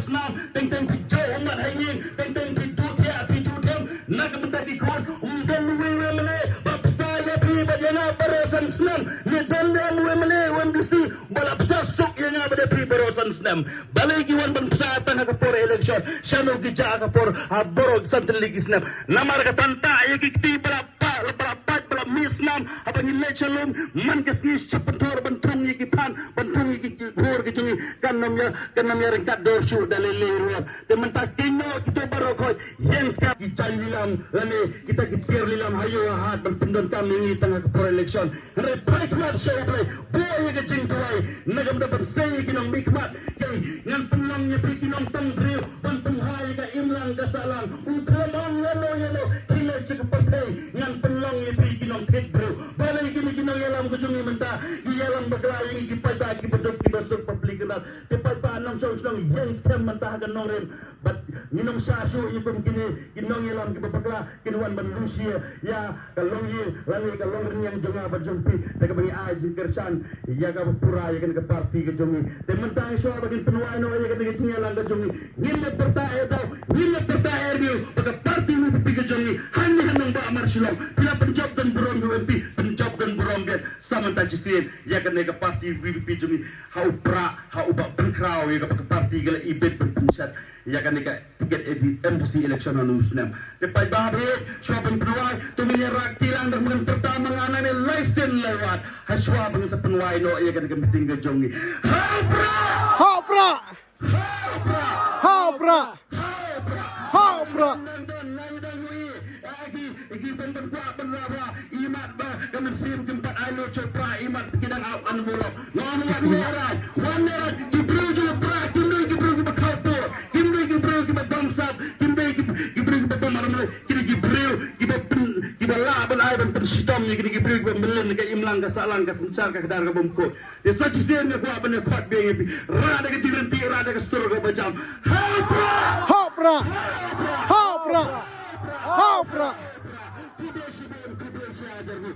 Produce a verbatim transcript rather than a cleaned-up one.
Snam, teng teng phi jaw ummat ha ïing, teng teng phi duh thiah, phi duh them, na ka bynta ki khun, um don uwei u MLA ba pynshai ïa phi bad ïa nga baroh san snem, ne don ne em u MLA, u MDC ba la pynshai suk ïa nga bad ïa phi baroh san snem. Balei ki wan ban pynshai tang ha ka por election, shano ki jah ha ka por, ha baroh san tylli ki snem. Namar ka tang ta ïa ki kti ba la pat, ba la pat, ba la mih snam, haba ngi leit sha lum, man ka sngi sha pynthor ban thung ïa ki phan, ban thung ïa ki, ki khur ki jong ngi, kan ym ïa, kan ym ïa ryngkat dor shuh da lei lei ruh. Te mynta kino kito baroh khoit, ïeng skhem ki jaiñ lilam, lane kita ki tiar lilam, ha ïew ha hat, ban pyndonkam ïa ngi tang ha ka por election. Hynrei phai khmat sha U Blei, buh ïa ka jingduwai, na ka bynta ban sei ïa ki nongmihkhmat. Ngan pynlong ïa phi ki nongtong briew ban pynhai ïa ka imlang ka sahlang. U khlem ong ïano ïano, khie leit sha ka pyrthei, ngan pynlong ïa phi ki nongthied briew. Balei kine ki nongïalam ka jong ngi mynta ki ïalam bakla ïa ngi ki paidbah kiba duk kiba suk bapli kynrad. Ki paidbah nongshong shnong, ïeng skhem mynta ha ka nongrim. Bad ngi nang sah shuh ïa kum kine ki nongïalam kiba bakla, kin wan ban lum sha ïa ka longïing lane ka longrynïeng jong nga bad jong phi, da kaba ngi ai jingkyrshan ïa kaba pura ïa kane ka parti ka jong ngi. Te mynta shuwa ba ngin pynwai noh ïa kane ka jingïalang ka jong ngi, ngin ïa pyrta eh daw, ngin ïa pyrta eh riew ba ka parti VPP ka jong ngi, hangne ha nongbah Marshillong, phi la pynjop don burom ïa u MP, pynjop don burom biang. Sa mynta shisien ïa kane ka parti VPP jong ngi, ha u Prah, ha u Bah Pynkhraw, ïa kaba ka parti ka la ibit ban pynshet ïa kane ka ticket edi MDC election ha u snem. Te paidbah, shuwa ban pynwai, to ngin ïa rah kti lang, da ngin pyrta ma nga nangne lai sien lai wat, ha shuwa ban sa pynwai noh ïa kane ka meeting ka jong ngi. Ha u Prah! Ha u Prah! Ha u Prah! Ha u Prah! Ha u Prah! Ha u Prah! Nang don, nang don, nang don, eh, ki, ki ban ban kwah ban rah, rah, imat ba ka mynsiem kim pat ai lut sha u Prah, imat ki dang au an mulok. Wan, wan, wan, wan, wan, ki briew jong u Prah kim dei ki briew kiba khawpor, kim dei ki briew kiba bamsap, kim dei ki, ki briew kiba bam armlei, ki dei ki briew kiba pyn, kiba lah ban ai ban pynshitom ïa kine ki briew kiba mlien ka imlang ka sahlang ka synshar ka khadar ka bymkut. Te sa shisien nga kwah ban ïa khot biang ïa phi. Rah da ka jingryntih, rah da ka sur kaba jam. Ha u Prah! Ha u Prah! Ha u Prah! Ha u Prah! Khublei shibun, khublei shihajar nguh.